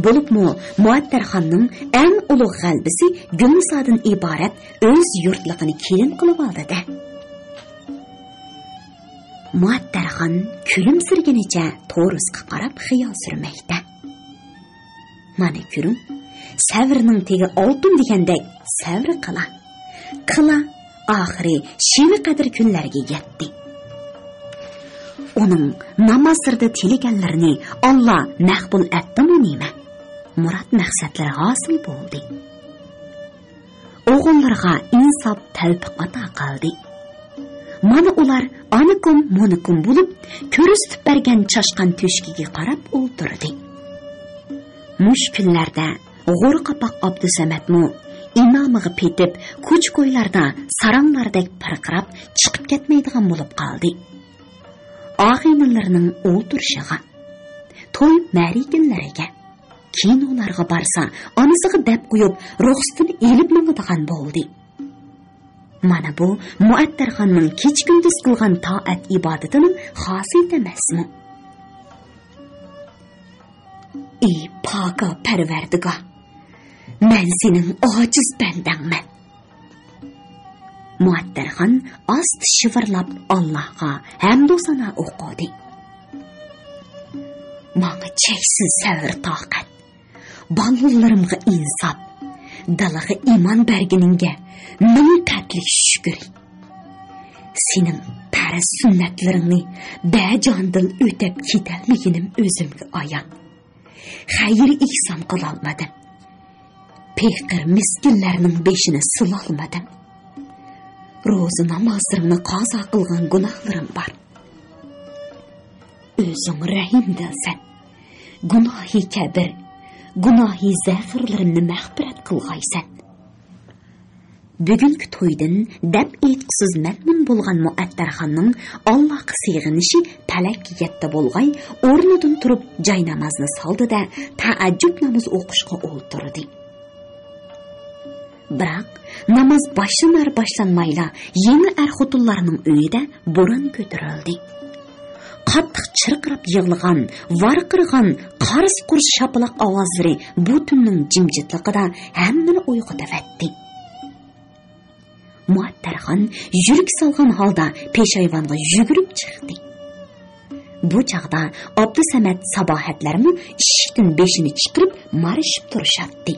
بولۇپمۇ مۇئەتتەرخاننىڭ ئەڭ ئۇلۇغ غەلىبىسى گۈلنىسادىن ئىبارەت ئۆز يۇرتلۇقىنى كېلىن قىلىۋالدى-دە. مۇئەتتەرخان كۈلۈمسىرىگىنىچە تورۇسقا قاراپ خىيال سۈرمەكتە. مانا كۆرۈڭ، سەۋرنىڭ تېگى ئالتۇن دېگەندەك سەۋر قىلا، قىلا، ئاخىرى شېۋە قەدىر كۈنلەرگە يەتتى. ئۇنىڭ نامازلىرىدا تىلىگەنلىرىنى ئاللا مەقبۇل ئەتتىمۇ نېمە؟ مۇراد مەقسەتلىرى ھاسىل بولدى. ئوغۇللىرىغا ئىنساپ تەۋپىق ئاتا قىلدى. مانا ئۇلار ئانىكۇم مۇنىكۇم بولۇپ، كۆرسىتىپ بەرگەن چاشقان تۆشۈكىگە قاراپ ئولتۇردى. مۇشۇ كۈنلەردە غورا قاپاق ئابدۇسەمەتمۇ ئىنامىغا پېتىپ، كوچا-كويلاردا ساراڭلاردەك پىرقىراپ چىقىپ كەتمەيدىغان بولۇپ قالدى. ئاغىنىلىرىنىڭ ئولتۇرۇشىغا، توي مەرىكىلىرىگە، كىنولارغا بارسا، ئانىسىغا دەپ قويۇپ، رۇخسىتىنى ئېلىپ ماڭىدىغان بولدى. مانا بۇ مۇئەتتەرخاننىڭ كېچە-كۈندۈز قىلغان تائەت-ئىبادىتىنىڭ خاسىيىتى ئەمەسمۇ؟ ئى پاكا پەرۋەردىگار، مەن سېنىڭ ئاجىز بەندەڭمەن. مۇئەتتەرخان ئاستا شىۋىرلاپ ئاللاھقا ھەمدۇ سانا ئوقۇدى. ماڭا چەكسىز سەۋر-تاقەت، بالىلىرىمغا ئىنساپ، دىلىغا ئىمان بەرگىنىڭگە مىڭ قەتلىك شۈكرى. سېنىڭ پەرز سۈننەتلىرىڭنى بەجانىدىل ئۆتەپ كېتەلمىگىنىم ئۆزۈمگە ئايان. خەير-ئېھسان قىلالمىدىم. پېقىر مىسكىنلەرنىڭ بېشىنى سىلالمىدىم. روزا نامازلىرىمنى قازا قىلغان گۇناھلىرىم بار. ئۆزۈڭ رەھىمدىلسەن. گۇناھى كەبىر، گۇناھى زەخىرلىرىمنى مەغپىرەت قىلغايسەن. بۈگۈنكى تويدىن دەپ ئېيتقۇسىز مەمنۇن بولغان مۇئەتتەرخاننىڭ ئاللاھقا سېغىنىشى پەلەككە يەتتى بولغاي، ئورنىدىن تۇرۇپ جاينامازنى سالدى-دە، تەئەججۈپ نامىزى ئوقۇشقا ئولتۇردى. بىراق، ناماز باشلىنار-باشلانمايلا، يېڭى ئەر-خوتۇنلارنىڭ ئۆيىدە بوران كۆتۈرۈلدى. قاتتىق چىرقىراپ يىغلىغان، ۋارقىرىغان، قارس-قۇرس شاپىلاق ئاۋازلىرى بۇ تۈننىڭ جىمجىتلىقىدا ھەممىنى ئويغىتىۋەتتى. مۇئەتتەرخان يۈرەك سالغان ھالدا پېشايۋانغا يۈگۈرۈپ چىقتى. بۇ چاغدا ئابدۇسەمەت، ساباھەتلەرمۇ ئىشىكتىن بېشىنى چىقىرىپ مارىشىپ تۇرۇشاتتى.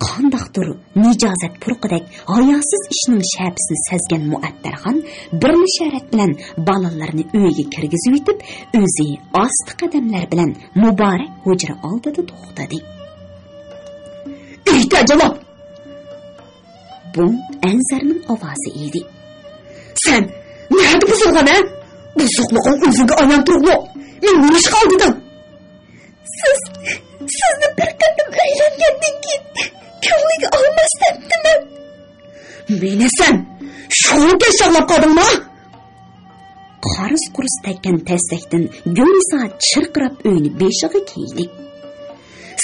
قانداقتۇر نىجازەت پۇرىقىدەك ھاياسىز ئىشنىڭ شەپىسىنى سەزگەن مۇئەتتەرخان بىرلا شەرەت بىلەن بالىلىرىنى ئۆيگە كىرگۈزۈۋېتىپ، ئۆزى ئاستا قەدەملەر بىلەن مۇبارەك ھۇجرا ئالدىدا توختىدى. ئېيت جاۋاب! بۇ ئەنزەرنىڭ ئاۋازى ئىدى. سەن نەدە بۇزۇلغان، ھە؟ بۇزۇقلۇقۇڭ ئۆزۈڭگە ئايان تۇرۇقلۇق. مېنى نېمىشقا ئالدىدىڭ؟ سىز، سىزنى بىر قېتىم ئۆيلەنگەندىن كېيىن كۆڭلىگە ئالماس دەپتىمەن. مېنى سەن شۇ كەچ چاغلاپ قالدىڭمۇ؟ قارس-قۇرس تەگكەن تەستەكتىن گۈلنىسا چىرقىراپ ئۆينى بېشىغا كىيدى.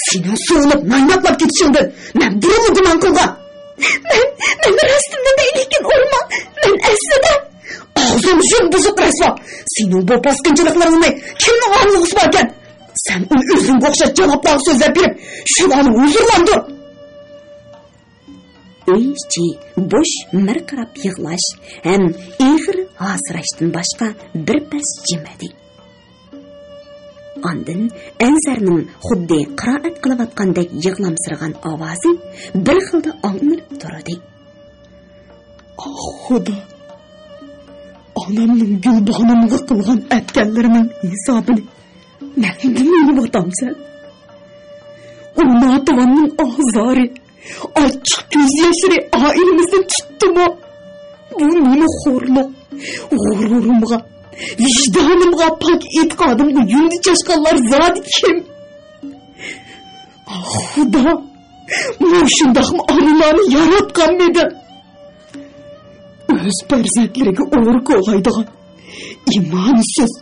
سېنىڭ سوۋۇلۇپ نايناقلاپ كېتىشىڭدىن مەن بۇرۇنلا گۇمان قىلغان. مەن، مەن راستىمنى دەي، لېكىن ئۇرما. مەن ئەسلىدە. ئاغزىڭنى يۇم، بۇزۇق رەسۋا. سېنىڭ بۇ پاسكىنچىلىقلىرىڭنى كىمنىڭ ئاڭلىغۇسى باركەن؟ سەن ئۇنى ئۆزۈڭگە ئوخشاش جانابلارغا سۆزلەپ بېرىپ، شۇلارنى ھۇزۇرلاندۇر. ئۆي ئىچى بوش مىرقىراپ يىغلاش ھەم ئېغىر ھاسىراشتىن باشقا بىر پەس جىم ئىدى. ئاندىن ئەنزەرنىڭ خۇددى قىرائەت قىلىۋاتقاندەك يىغلامسىرىغان ئاۋازى بىر خىلدا ئاڭلىنىپ تۇردى. ئاھ، خۇدا! ئانامنىڭ گۈلبانۇمغا قىلغان ئەتكەنلىرىنىڭ ھېسابىنى نەدىن ئېلىۋاتامسەن؟ ئۇ ناتىۋاننىڭ ئازارى، ئاچچىق كۆز ياشلىرى ئائىلىمىزنى تۇتتىمۇ؟ بۇ نېمە خورلۇق؟ غۇرۇرۇمغا، ۋىجدانىمغا، پاك ئېتىقادىمغا يۇندى چاچقانلار زادى كىم؟ ئاھ، خۇدا! مۇشۇنداقمۇ ئانىلارنى ياراتقانمىدىڭ؟ ئۆز پەرزەنتلىرىگە ئورا كولايدىغان، ئىمانسىز،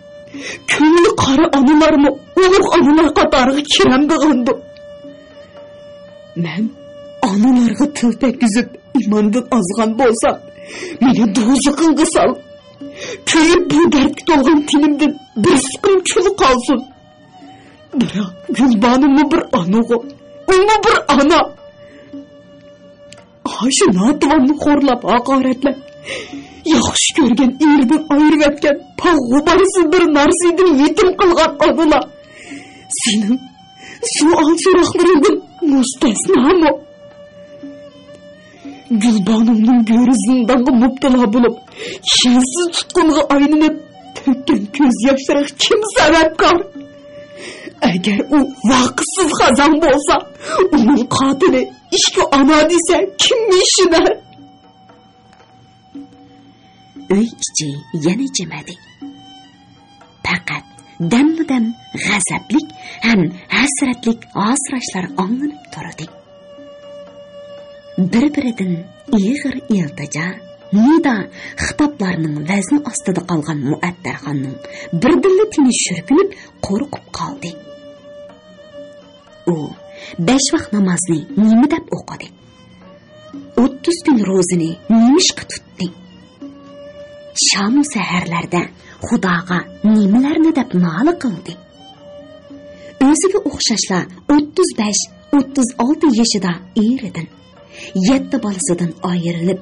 كۆڭلى قارا ئانىلارمۇ ئۇلۇغ ئانىلار قاتارىغا كىرەمدىغاندۇ؟ مەن ئانىلارغا تىل تەگكۈزۈپ، ئىماندىن ئازغان بولسام، مېنى دوزىخىڭغا سال. كۆيۈپ بۇ دەردكە تولغان تېنىمدىن بىر سىقىم كۈل قالسۇن. بىراق گۈلبانۇممۇ بىر ئانىغۇ، ئۇمۇ بىر ئانا. ئاشۇ ناتىۋاننى خورلاپ، ھاقارەتلەپ، ياخشى كۆرگەن ئېرىدىن ئايرىۋەتكەن، پاغ غۇبارسىز بىر نارسىدىن يېتىم قىلغان ئانىلار سېنىڭ سوئال-سوراقلىرىڭدىن مۇستەسنامۇ؟ گۈلبانۇمنىڭ گۆرى زىندانغا مۇپتىلا بولۇپ، چەكسىز تۇتقۇنغا ئايلىنىپ، تۆككەن كۆز ياشلىرىغا كىم سەۋەبكار؟ ئەگەر ئۇ ۋاقىتسىز خازاڭ بولسا، ئۇنىڭ قاتىلى ئىككى ئانا دېسە، كىم ئىشىنەر؟ ئۆي ئىچى يەنە جىمىدى. پەقەت دەممۇدەم غەزەپلىك ھەم ھەسرەتلىك ھاسىراشلار ئاڭلىنىپ تۇردى. بىر-بىرىدىن ئېغىر ئىلتىجا، نىدا، خىتابلارنىڭ ۋەزنى ئاستىدا قالغان مۇئەتتەرخاننىڭ بىردىنلا تېنى شۈركۈنۈپ، قورقۇپ قالدى. ئۇ بەش ۋاق نامازنى نېمە دەپ ئوقۇدى؟ ئوتتۇز كۈن روزىنى نېمىشقا تۇتتى؟ شامۇ سەھەرلەردە خۇداغا نېمىلەرنى دەپ نالە قىلدى؟ ئۆزىگە ئوخشاشلا ئوتتۇز بەش، ئوتتۇز ئالتە يېشىدا ئېرىدىن، يەتتە بالىسىدىن ئايرىلىپ،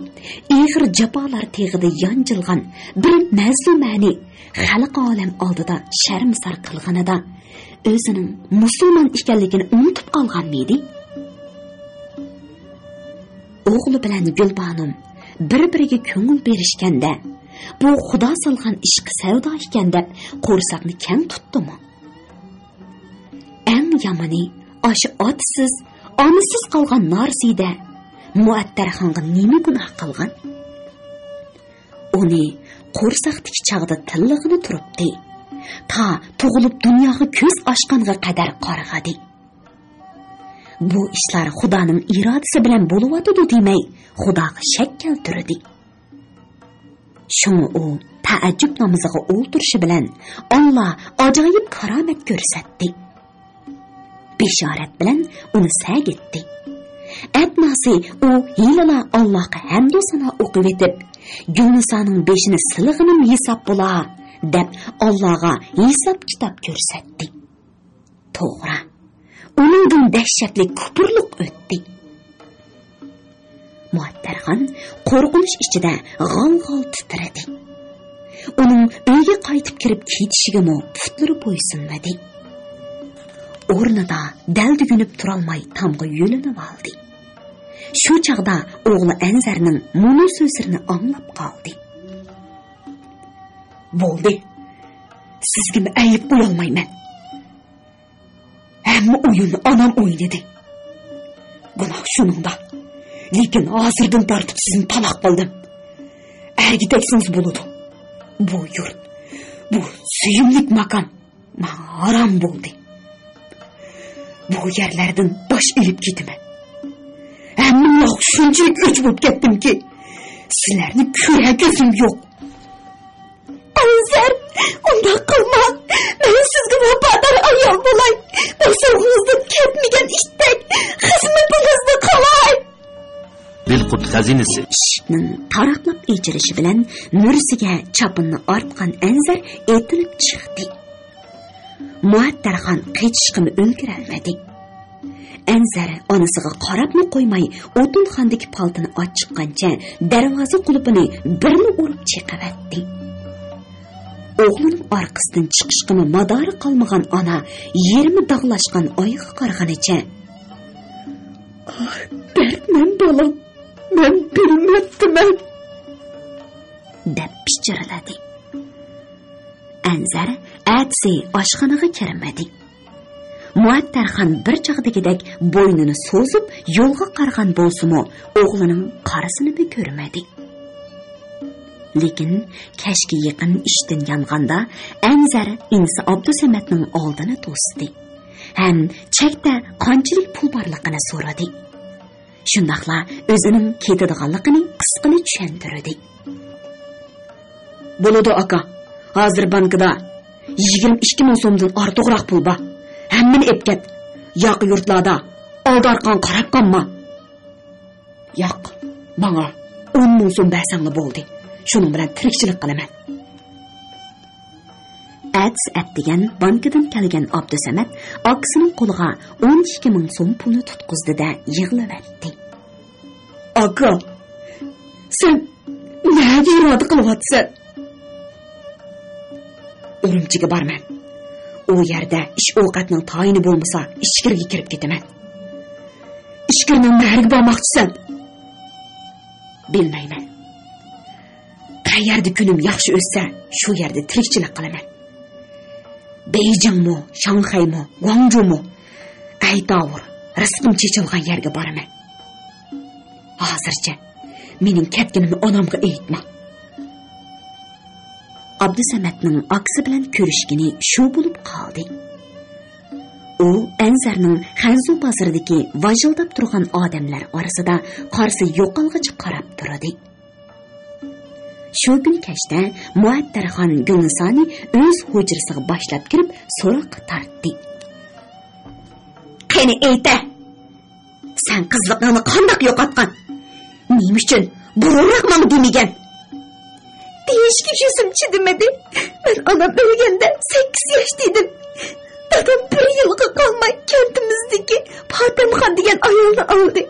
ئېغىر جاپالار تېغىدا يانجىلغان بىر مەزلۇمەنى خەلقى ئالەم ئالدىدا شەرمسار قىلغىنىدا، ئۆزىنىڭ مۇسۇلمان ئىكەنلىكىنى ئۇنتۇپ قالغانمىدى؟ ئوغلى بىلەن گۈلبانۇم بىر-بىرىگە كۆڭۈل بېرىشكەندە، بۇ خۇدا سالغان ئىشقا سەۋدا ئىكەن دەپ قورساقنى كەڭ تۇتتىمۇ؟ ئەڭ يامىنى، ئاشۇ ئاتىسىز، ئانىسىز قالغان نارسىدە مۇئەتتەرخانغا نېمە گۇناھ قىلغان؟ ئۇنى قورساقتىكى چاغدا تىللىغىلى تۇرۇپتى. تا تۇغۇلۇپ دۇنياغا كۆز ئاچقانغا قەدەر قارغىدى. بۇ ئىشلار خۇدانىڭ ئىرادىسى بىلەن بولۇۋاتىدۇ دېمەي، خۇداغا شەك كەلتۈردى. شۇڭا ئۇ تەئەججۈپ نامىزىغا ئولتۇرۇشى بىلەن ئاللا ئاجايىپ كارامەت كۆرسەتتى. بېشارەت بىلەن ئۇنى سەگىتتى. ئەتناسى ئۇ ھېلىلا ئاللاغا ھەمدۇ سانا ئوقۇۋېتىپ، «يۇنۇسانىڭ بېشىنى سىلىغىنىم ھېساب بولا» دەپ، ئاللاغا ھېساب-كىتاب كۆرسەتتى. توغرا، ئۇنىڭدىن دەھشەتلىك كۇپۇرلۇق ئۆتتى. مۇئەتتەرخان قورقۇنچ ئىچىدە غال-غال تىترىدى. ئۇنىڭ ئۆيگە قايتىپ كىرىپ كېتىشىگىمۇ پۇتلىرى بويسۇنمىدى. ئورنىدا دەلدۈگۈنۈپ تۇرالماي تامغا يۆلىنىۋالدى. شۇ چاغدا ئوغلى ئەنزەرنىڭ مۇنۇ سۆزلىرىنى ئاڭلاپ قالدى. بولدى، سىزگىمۇ ئەيىب قويالمايمەن. ھەممە ئويۇننى ئانام ئوينىدى. گۇناھ شۇنىڭدا. لېكىن ھازىردىن تارتىپ سىزنى تالاق قىلدىم. ئەرگە تەگسىڭىز بولىدۇ. بۇ يۇرت، بۇ سۆيۈملۈك ماكان ماڭا ھارام بولدى. بۇ يەرلەردىن باش ئېلىپ كېتىمەن. ھەممىڭلارغا شۇنچىلىك ئۆچ بولۇپ كەتتىمكى، سىلەرنى كۆرەر كۆزۈم يوق. ئەنزەر، ئۇنداق قىلماڭ. مەن سىزگە ۋاپادار ئايال بولاي. بۇ سوۋغىڭىزدىن كەتمىگەن ئىتتەك خىزمىتىڭىزنى قىلاي. دىلقۇت خەزىنىسى. ئىشىكنىڭ تاراقلاپ ئېچىلىشى بىلەن مۈرىسىگە چاپىنىنى ئارتقان ئەنزەر ئېتىلىپ چىقتى. مۇئەتتەرخان قېچىشقىمۇ ئۈلگۈرەلمىدى. ئەنزەر ئانىسىغا قاراپمۇ قويماي، ئوتۇنخانىدىكى پالتىنى ئاچىققانچە دەرۋازا قۇلۇپىنى بىرلا ئۇرۇپ چېقىۋەتتى. ئوغلىنىڭ ئارقىسىدىن چىقىشقىمۇ مادارى قالمىغان ئانا يېرىمى داغلاشقان ئايىغىغا قارىغىنىچە، «ئاھ، دەردمەن بالام، مەن بىلمەپتىمەن» دەپ پىچىرلىدى. ئەنزەر ئەتىسى ئاشخانىغا كىرمىدى. مۇئەتتەرخان بىر چاغدىكىدەك بوينىنى سوزۇپ يولغا قارىغان بولسىمۇ، ئوغلىنىڭ قارىسىنىمۇ كۆرمىدى. لېكىن كەچكە يېقىن ئىشتىن يانغاندا، ئەنزەر ئىنىسى ئابدۇسەمەتنىڭ ئالدىنى توستى ھەم چەكتە قانچىلىك پۇل بارلىقىنى سورىدى. شۇنداقلا ئۆزىنىڭ كېتىدىغانلىقىنى قىسقىلا چۈشەندۈردى. «بولىدۇ، ئاكا. ھازىر بانكىدا يىگىرمە ئىككى مىڭ سومدىن ئارتۇقراق پۇل بار. ھەممىنى ئېلىپ كەت. ياقا يۇرتلاردا ئالدى ئارقاڭغا قاراپ قالما. ياق، ماڭا ئون مىڭ سوم بەرسەڭلا بولدى. شۇنىڭ بىلەن تىرىكچىلىك قىلىمەن. ئەتىسى ئەتىگەن بانكىدىن كەلگەن ئابدۇسەمەت ئاكىسىنىڭ قولىغا ئون ئىككى مىڭ سوم پۇلنى تۇتقۇزدى-دە، يىغلىۋەتتى. ئاكا، سەن نەگە ئىرادە قىلىۋاتىسەن؟ ئۈرۈمچىگە بارىمەن. ئۇ يەردە ئىش ئوقەتنىڭ تايىنى بولمىسا، ئىچكىرىگە كىرىپ كېتىمەن. ئىچكىرىنىڭ نەگە بارماقچىسەن؟ بىلمەيمەن. قەيەردە كۈنۈم ياخشى ئۆتسە، شۇ يەردە تىرىكچىلىك قىلىمەن. بېيجىڭمۇ، شاڭخەيمۇ، گۇاڭجۇمۇ، ئەيتاۋۇر، رىزقىم چېچىلغان يەرگە بارىمەن. ھازىرچە مېنىڭ كەتكىنىمنى ئانامغا ئېيتما. ئابدۇسەمەتنىڭ ئاكىسى بىلەن كۆرۈشكىنى شۇ بولۇپ قالدى. ئۇ ئەنزەرنىڭ خەنزۇ بازىرىدىكى ۋاژىلداپ تۇرغان ئادەملەر ئارىسىدا قارىسى يوقالغىچە قاراپ تۇردى. شۇ كۈنى كەچتە مۇئەتتەرخان گۈلنىسانى ئۆز ھۇجرىسىغا باشلاپ كىرىپ سوراققا تارتتى. قېنى ئېيتە! سەن قىزلىقىڭنى قانداق يوقاتقان؟ نېمە ئۈچۈن بۇرۇنراق ماڭا دېمىگەن؟ دېيىشكە يۈزۈم چىدىمىدى. مەن ئانام ئۆلگەندە سەككىز ياشتا ئىدىم. دادام بىر يىلغا قالماي كەنتىمىزدىكى پاتەمخان دېگەن ئايالنى ئالدى.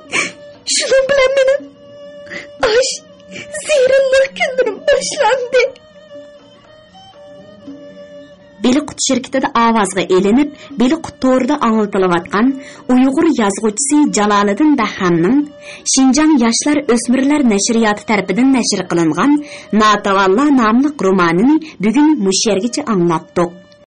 شۇنىڭ بىلەن مېنىڭ ئاش، زېرىنلىق كۈنلىرىم باشلاندى. بېلىققۇت شىركىتىدە ئاۋازغا ئېلىنىپ، بېلىققۇت تورىدا ئاڭلىتىلىۋاتقان ئۇيغۇر يازغۇچىسى جالالىدىن بەھرامنىڭ شىنجاڭ ياشلار ئۆسمۈرلەر نەشرىياتى تەرىپىدىن نەشر قىلىنغان ناتىۋاللا ناملىق رومانىنى بۈگۈن مۇشۇ يەرگىچە ئاڭلاتتۇق.